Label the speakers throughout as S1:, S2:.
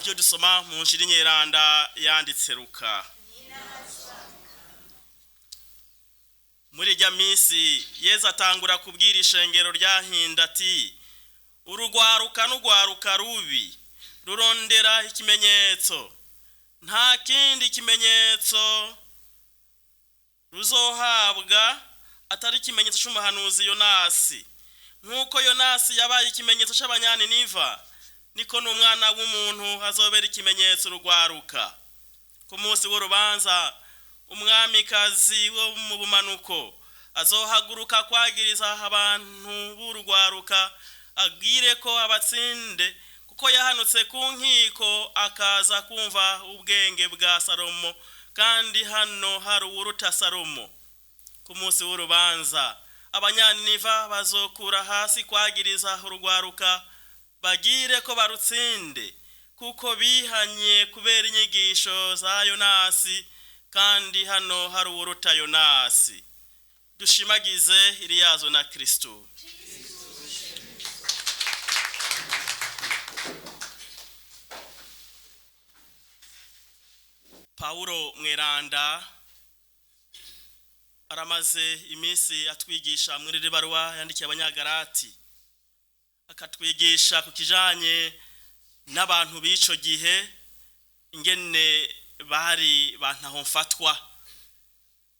S1: Ibyo dusoma mu nshiri nyeranda yanditse Luka. Muri ijya minsi Yezu atangura kubwira ishengero ryahinda ati: "Urugwaruka n'ugwaruka rubi rurondera ikimenyetso, nta kindi kimenyetso ruzohabwa atari ikimenyetso cy'umuhanuzi Yonasi. Nk'uko Yonasi yabaye ikimenyetso cy'Abanyaniniva, niko n'umwana w'umuntu azobera ikimenyetso urugwaruka. Ku munsi w'urubanza umwamikazi wo mu bumanuko azohaguruka kwagiriza abantu b'urugwaruka, agire ko abatsinde, kuko yahanutse ku nkiko akaza kumva ubwenge bwa Salomo, kandi hano hari uwuruta Salomo. Ku munsi w'urubanza Abanyaniniva bazokura hasi kwagiriza urugwaruka, bagire ko barutsinde, kuko bihanye kubera inyigisho za Yonasi, kandi hano hari uwuruta Yonasi." Dushimagize iriyazo na Kristo. Paulo mweranda aramaze iminsi atwigisha muri iri baruwa yandikiye Abanyagarati, akatwigisha ku kijanye n'abantu b'ico gihe, ingene bari bantaho mfatwa.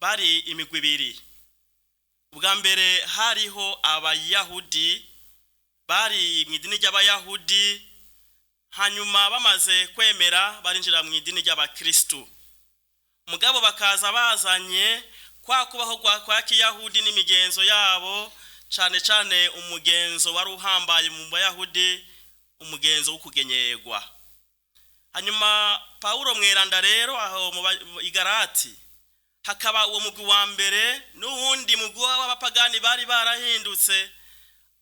S1: Bari imigwi ibiri. Ubwa mbere hariho Abayahudi bari mu idini ry'Abayahudi, hanyuma bamaze kwemera barinjira mu idini ry'Abakristu, mugabo bakaza bazanye kwa kubaho kwa kiyahudi n'imigenzo yabo, cane cane umugenzo wari uhambaye mu Bayahudi, umugenzo wo kugenyegwa. Hanyuma Paulo mweranda rero aho mu Igarati hakaba uwo mugwi wa mbere n'uwundi mugwi w'abapagani bari barahindutse,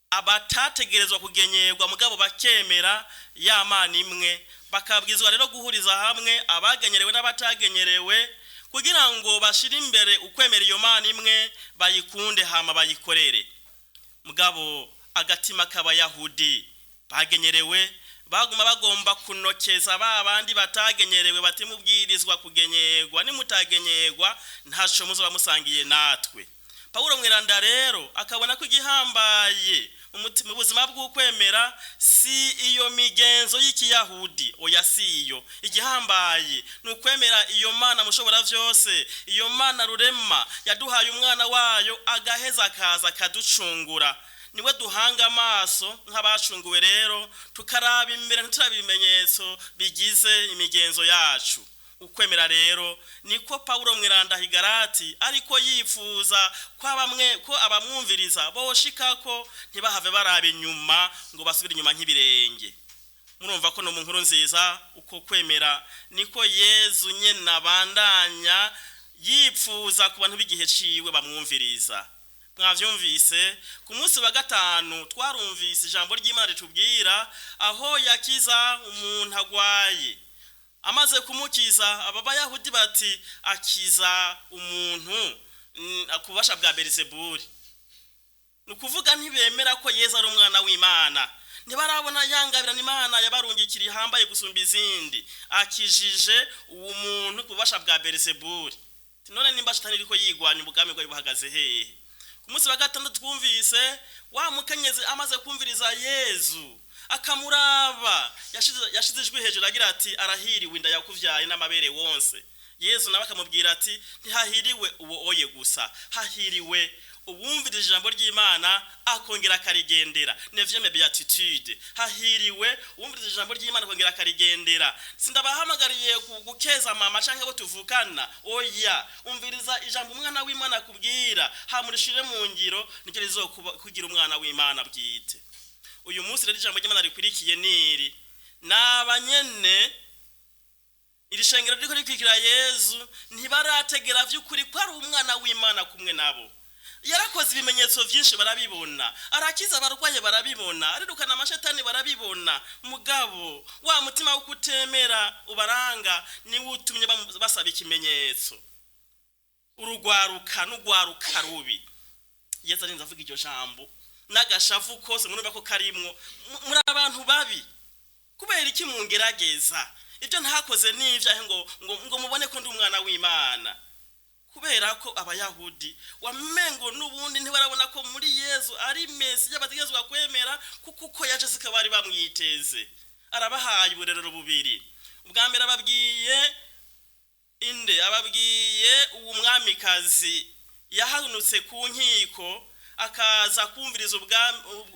S1: abatategerezwa kugenyerwa mugabo bakemera ya Mana imwe, bakabwizwa rero guhuriza hamwe abagenyerewe n'abatagenyerewe kugira ngo bashire imbere ukwemera iyo Mana imwe, bayikunde hama bayikorere. Mugabo agatima k'Abayahudi bagenyerewe baguma bagomba kunokeza ba bandi batagenyerewe, batimubwirizwa kugenyerwa, nimutagenyerwa ntaco muzoba musangiye natwe. Paulo mweranda rero akabona ko igihambaye mu buzima bw'ukwemera si iyo migenzo y'ikiyahudi, oya, si iyo. Igihambaye ni ukwemera iyo Mana mushobora vyose, iyo Mana rurema yaduhaye umwana wayo agaheza akaza akaducungura, niwe duhanga amaso nk'abacunguwe. Rero tukaraba imbere, ntiturabe ibimenyetso bigize imigenzo yacu. Ukwemera rero niko Paulo mweranda Higarati ariko yifuza ko abamwe ko abamwumviriza boshikako, ntibahave baraba inyuma ngo basubire inyuma nk'ibirenge. Murumva ko no mu nkuru nziza uko kwemera niko Yezu nyene abandanya yipfuza ku bantu b'igihe ciwe bamwumviriza. Mwavyumvise ku munsi wa gatanu, twarumvise ijambo ry'Imana ritubwira aho yakiza umuntu agwaye. Amaze kumukiza, aba Bayahudi bati: "Akiza umuntu ku bubasha bwa Beelzebuli." Ni ukuvuga ntibemera ko Yezu ari umwana w'Imana, ntibarabona yangabirana Imana yabarungikira ihambaye gusumba izindi. "Akijije uwo muntu ku bubasha bwa Beelzebuli, none nimba Shetani iriko yigwanya, ubwami bwawe buhagaze hehe?" Ku munsi wa gatandatu twumvise wa mukenyezi amaze kumviriza Yezu akamuraba, yashize ijwi hejuru agira ati: "Arahiriwe inda yakuvyaye n'amabere wonse." Yezu nawe akamubwira ati: "Ntihahiriwe uwo oye gusa, hahiriwe uwumviriza ijambo ry'Imana akongera akarigendera." Neuvième béatitude: hahiriwe uwumviriza ijambo ry'Imana akongera akarigendera. Sindabahamagariye gukeza mama canke abo tuvukana, oya. Umviriza ijambo umwana w'Imana akubwira, hamurishire mu ngiro, niryo rizokugira umwana w'Imana bwite. Uyu munsi rero ijambo ry'Imana rikwirikiye niri: nabanyene iri shengero ririko rikwikira Yezu ntibarategera vy'ukuri ko ari umwana w'Imana kumwe nabo. Yarakoze ibimenyetso vyinshi barabibona, arakiza abarwaye barabibona, arirukana amashetani barabibona, mugabo wa mutima wo kutemera ubaranga niwo utumye basaba ikimenyetso. Urugwaruka n'ugwaruka rubi, Yezu arinze avuga iryo jambo n'agashavu kose, murumva ko karimwo. Muri abantu babi. Kubera iki mungerageza? Ibyo ntakoze n'ibyahe ngo mubone ko ndi umwana w'Imana? Kubera ko Abayahudi wamengo n'ubundi ntibarabona ko muri Yezu ari Mesiya bategerezwa kwemera, kuko uko yaje siko bari bamwiteze. Arabahaye uburerero bubiri. Ubwa mbere ababwiye inde? Ababwiye uwo mwamikazi yahanutse ku nkiko akaza kumviriza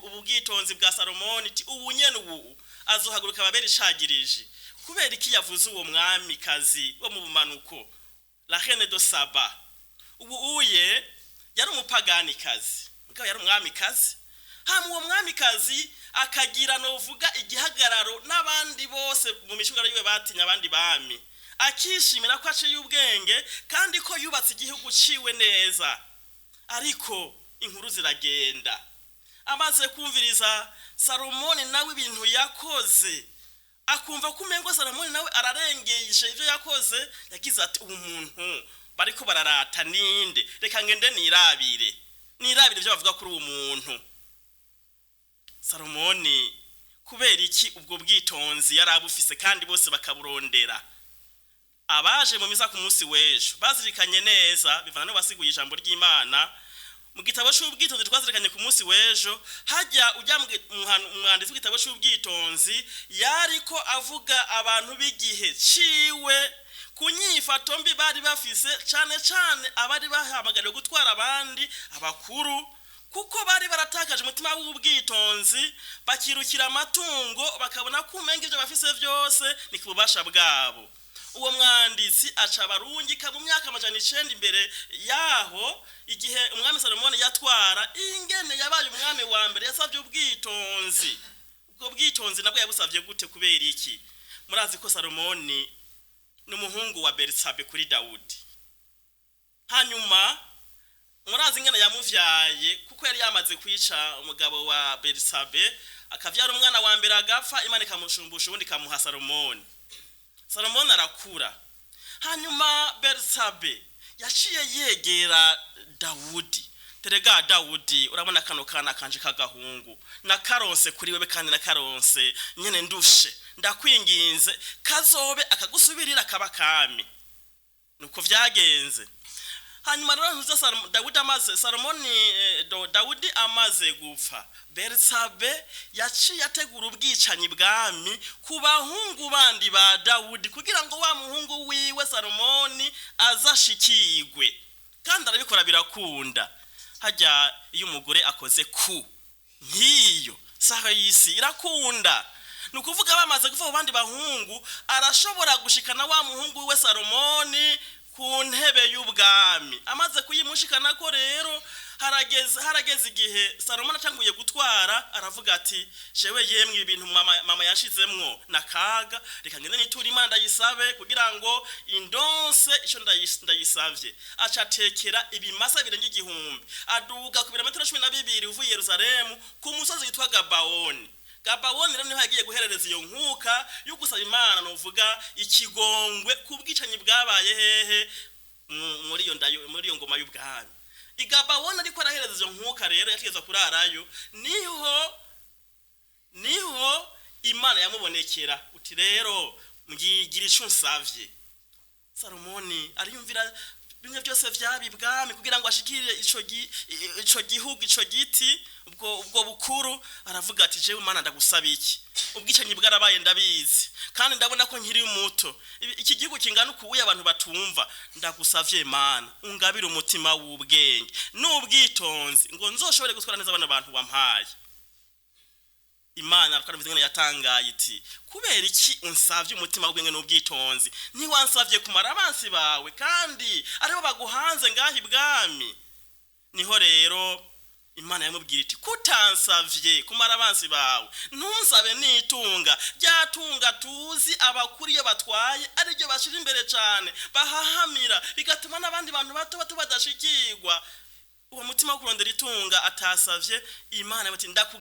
S1: ubwitonzi bwa Salomoni, iti ubu nyene ubu azohaguruka ababera ishagirije. Kubera iki yavuze uwo mwamikazi wo mu bumanuko, la reine de Saba? Ubu uye yari umupaganikazi, mugabo yari umwamikazi. Hama uwo mwamikazi akagira novuga igihagararo n'abandi bose mu mishugaro yiwe batinya abandi bami, akishimira ko aciye ubwenge kandi ko yubatse igihugu ciwe neza. Ariko inkuru ziragenda, amaze kumviriza Salomoni nawe ibintu yakoze, akumva ko umengo Salomoni nawe ararengeje ibyo yakoze, yagize ati ubu muntu bariko bararata ninde? Reka ngende nirabire ibyo bavuga kuri uwo muntu Salomoni. Kubera iki? Ubwo bwitonzi yari abufise kandi bose bakaburondera. Abaje mu misa ku munsi w'ejo bazirikanye neza, bivana n'uwasiguye ijambo ry'Imana mu gitabo c'Ubwitonzi twazirikanye ku munsi w'ejo. Hajya ujya umwanditsi w'igitabo c'Ubwitonzi yariko avuga abantu b'igihe ciwe ku nyifato mbi bari bafise, cane cane abari bahamagariwe gutwara abandi, abakuru, kuko bari baratakaje umutima w'ubwitonzi, bakirukira amatungo, bakabona ko umenga ibyo bafise vyose ni ku bubasha bwabo. Uwo mwanditsi aca abarungika mu myaka 900 imbere yaho, igihe umwami Salomoni yatwara, ingene yabaye umwami wa mbere yasavye ubwitonzi. Ubwo bwitonzi nabwo yabusavye gute? Kubera iki? Murazi ko Salomoni ni umuhungu wa Beritsabe kuri Dawudi. Hanyuma murazi ingene yamuvyaye, kuko yari yamaze kwica umugabo wa Beritsabe, akavyara umwana wa mbere agapfa, Imana ikamushumbusha ubundi ikamuha Salomoni. Salomoni arakura. Hanyuma Beritsabe yaciye yegera Dawudi: terega Dawudi, urabona kano kana kanje k'agahungu nakaronse kuri wewe, kandi nakaronse nyene ndushe, ndakwinginze kazobe akagusubirira kaba kami. Nuko vyagenze. Hanyuma rero ntuze Dawudi amaze Salomoni Dawudi amaze gupfa, Beritsabe yaciye ategura ubwicanyi bwami ku bahungu bandi ba Dawudi, kugira ngo wa muhungu wiwe Salomoni azashikirwe. Kandi arabikora birakunda. Hajya iyo umugore akoze ku nk'iyo saha y'isi irakunda, ni ukuvuga bamaze kuva mu bandi bahungu, arashobora gushikana wa muhungu wiwe Salomoni ku ntebe y'ubwami. Amaze kuyimushikana ko rero, harageze igihe Salomoni atanguye gutwara, aravuga ati jewe yemwe ibintu mama yashizemwo nakaga, reka ngende nitura Imana ndayisabe kugira ngo indonse ico ndayisavye. Aca atekera ibimasa birenga 1000, aduga ku birometero 12 uvuye Yerusalemu ku musozi witwa Gabawoni. Gabawoni rero niho yagiye guherereza iyo nkuka yo gusaba Imana, novuga ikigongwe ku bwicanyi bwabaye hehe? Muri iyo ndayo, muri iyo ngoma y'ubwami Igabawoni. Ariko arahereza izo nkuka rero, yategezwa kurarayo, niho Imana yamubonekera uti rero mbwigira ico nsavye. Salomoni ariyumvira bimwe byose vyaba ibwami kugira ngo ashikire ico gihugu, ico giti, ubwo bukuru. Aravuga ati jewe Mana ndagusaba iki? Ubwicanyi bwarabaye ndabizi, kandi ndabona ko nkiri muto, iki gihugu kingana ukuye abantu batumva. Ndagusavye Mana ungabire umutima w'ubwenge n'ubwitonzi ngo nzoshobore gutwara neza abana bantu wampaye. Imana twaravuze ngo yatangaye iti kubera iki unsavye umutima w'ubwenge n'ubwitonzi, ntiwansavye kumara abansi bawe kandi aribo baguhanze ngaho ibwami? Niho rero Imana yamubwira iti kutansavye kumara abansi bawe, ntunsabe n'itunga ryatunga tuzi abakuru iyo batwaye ariryo bashira imbere cane bahahamira, bigatuma n'abandi bantu bato bato badashikirwa. Uwo mutima wo kurondera itunga atasavye, Imana bati ndaku